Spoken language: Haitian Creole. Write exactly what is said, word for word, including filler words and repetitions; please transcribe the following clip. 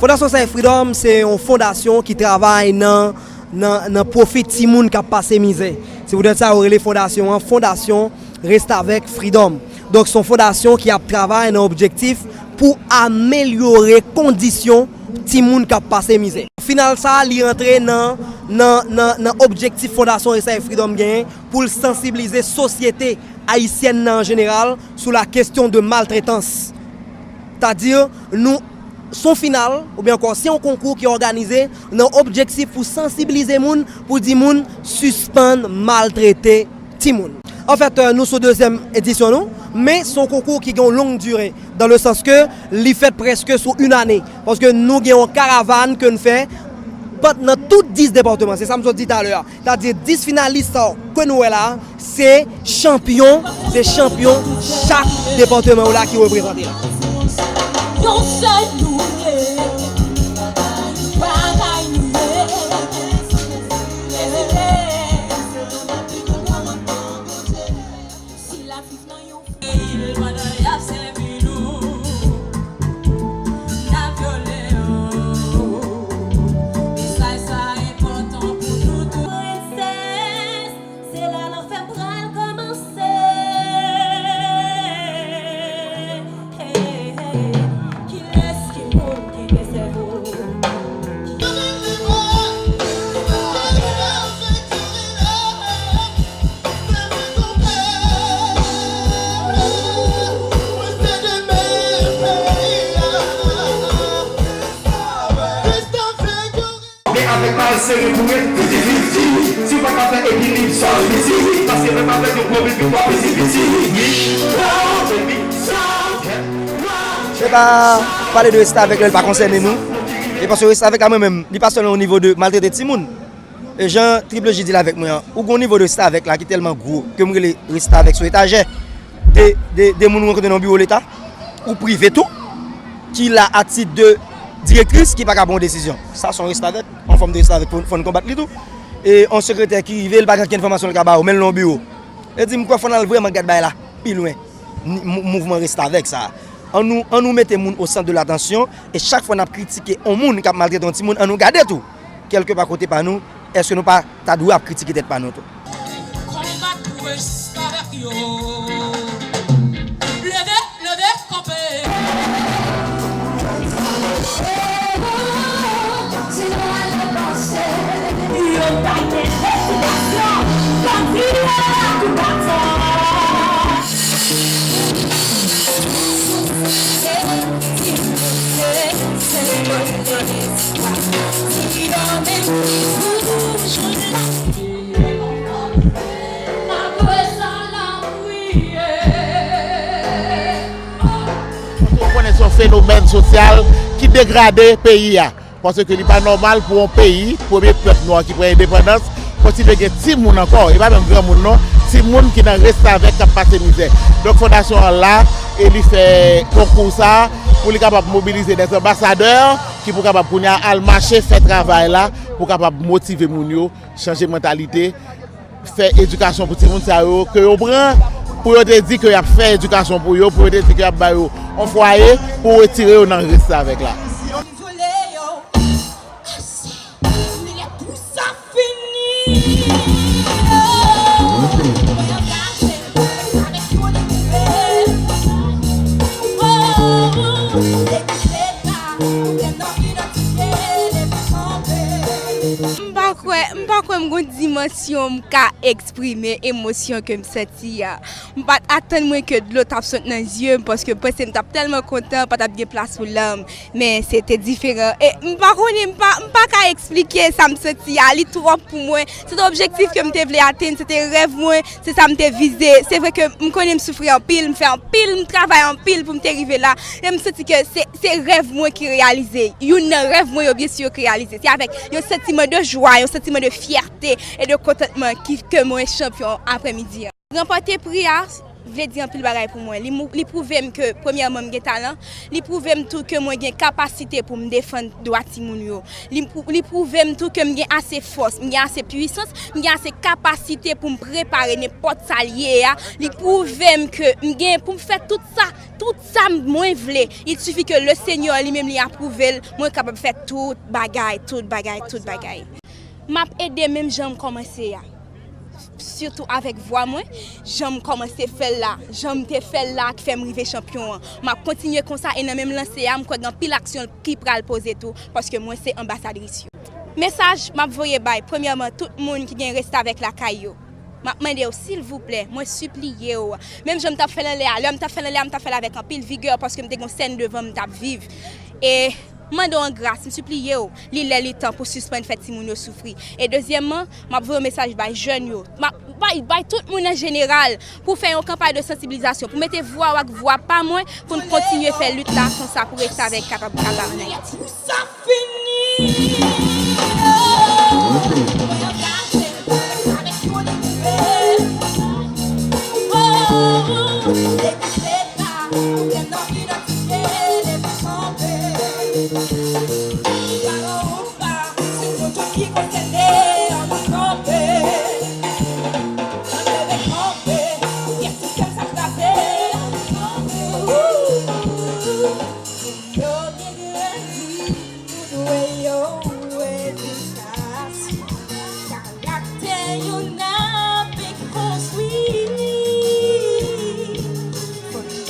Fondasyon Save Freedom se yon fondasyon ki travay nan, nan, nan pwofi timoun k ap pase mizè. Se poutèt sa yo rele fondasyon an Fondasyon Restavèk Freedom. Donk, se yon fondasyon ki ap travay nan objektif pou amelyore kondisyon timoun k ap pase mizè. Final sa, li rantre nan, nan, nan, nan objektif Fondasyon Restavèk Freedom genyen pou l sansibilize sosyete ayisyèn nan an jeneral sou la kesyon de maltretans. Sètadi, nou, se yon final, oubyen ankò, se yon konkou ki òganize nan objektif pou sansibilize moun, pou di moun sispann maltrete timoun. Anfèt, euh, nou sou dezyèm edisyon nou, men se yon konkou ki gen yon long dire, dans le sens que li fèt prèske sou yon ane, paske nou gen yon karavàn ke n fè nan tout dis depatman, se sa m sot di talè a. Sètadi dis finalis sa yo ke nou wè la, se chanpyon, se chanpyon chak depatman yo la ki reprezante la. Yon sèl nou ye, bagay nou ye. Si l ap viv nan yon peyi l pandan y ap sèvi nou, n ap vyole yo. Mesaj sa enpòtan pou nou tout. Prensès, se la lanfè pral kòmanse. Hey, hey, kilès ki moun ki gen sèvo? Men avèk bal sere pou ret fifti fifti. Si w pa ka fè ekilib sa w piti, paske menm avèk yon pwoblèm ki pa piti piti. Wi, sa w fè pi sa w fè. Se pa pale de restavèk lè l pa konsène nou. E paske restavèk la mwen menm, li pa sèlman o nivo de maltrete timoun. E jan Triple J di l avèk mwen an, ou gon nivo de restavèk la ki tèlman gwo ke m rele restavèk sou etajè de, de, de moun ou rankontre nan yon biwo leta, ou prive tou, ki la a tit de direktris ki pa ka pran yon desizyon. Sa se yon restavèk, yon fòm de restavèk, fò, fò n konbat li tou. E yon sekretè ki rive, li pa gen okenn enfòmasyon li ka ba ou, men l nan yon biwo. E di m kwè fò n al vrèman gad bagay la pi lwen. Ni-, mou-, mouvman restavèk sa. Ann nou, ann nou mete moun o sant de latansyon e chak fwa n ap kritike yon moun k ap maltrete yon timoun, ann nou gade tou, kèlkepa kote pa nou, èske nou pa ta dwe ap kritike tèt pa nou tou? Konbat pou restavèk yo. Leve, leve, kanpe. Yo pa gen esplikasyons, bandi yo la kou baton. Ou konnen se yon fenomèn sosyal ki degrade peyi a. Paske li pa nòmal pou yon peyi, premye pèp nwa ki pran endepandans, kontinye gen timoun ankò, e pa menm granmoun non, timoun ki nan restavèk k ap pase mizè. Donk fondasyon an la, e li fè konkou sa pou li kapab mobilize dè anbasadè ki pou kapab kounye a al mache fè travay la pou kapab motive moun yo, chanje mantalite, fè edikasyon pou timoun sa yo ke yo pran, pou yo te di ke y ap fè edikasyon pou yo, pou yo te di ke y ap ba yo yon fwaye, pou retire yo nan restavèk la. Yo vyole yo. Ase. Li lè pou sa fini. Yo gate avèk yo li rive. Oh, oh, oh. Depi se la, pwoblèm nan idantite, depi kanpe. M pa kwè, m pa kwè m gon dimansyon m ka eksprime emosyon ke m santi a. M pa t atann mwen ke dlo t ap sot nan zye m, paske m panse m t ap tèlman kontan, pa t ap gen plas pou lame. Men se te diferan. E m pa konnen, m pa, m pa ka eksplike sa m santi a. Li twòp pou mwen. Se te objektif ke m te vle atenn, se te rèv mwen, se sa m te vize. Se vre ke m konnen m soufri anpil, m fè anpil, m travay anpil pou m te rive la. E m santi ke se, se rèv mwen ki reyalize. Youn nan rèv mwen yo, byen si yo ki reyalize. Se avèk yon santiman de jwa, yon santiman de fyète e de kontantman ki, ke mwen chanpyon aprèmidi an. Ranpòte pri a, vle di anpil bagay pou mwen. Li, mou- li pwouve m ke, premyèman, m gen talan. Li pwouve m tou ke mwen gen kapasite pou m defann dwa timoun yo. Li, pou- li pwouve m tou ke m gen ase fòs, m gen ase pwisans, m gen ase kapasite pou m prepare nenpòt sa l ye a. Li pwouve m ke m gen pou m fè tout sa, tout sa mwen vle. Il suffit que le Seigneur li menm li apwouve l, mwen kapab fè tout bagay, tout bagay, tout bagay. M ap ede menm jan m kòmanse a. Sitou avèk vwa mwen, jan m kòmanse fè l la, jan m te fè l la ki fè m rive chanpyon an. M ap kontinye konsa e nan menm lanse a, m kwè gen anpil aksyon ki pral poze tou, paske mwen se anbasadris yo. Mesaj m ap voye bay, premyèman, tout moun ki gen restavèk lakay yo. M ap mande w, silvouplè, mwen sipliye w. Menm jan m t ap fè l anlè a, lè m t ap fè l anlè a, m t ap fè l avèk anpil vigè, paske m te gen yon sèn devan m m t ap viv. E m mande w an gras, m sipliye w, li lè li tan pou sispann fè timoun yo soufri. E dezyèmman, m ap voye yon mesaj bay jèn yo, m ap bay, bay tout moun an jeneral, pou fè yon kanpay de sansibilizasyon, pou mete vwa w ak vwa pa mwen, pou n kontinye fè lit la, konsa pou restavèk kapab kaba ann Ayiti. Sa fini. Oh,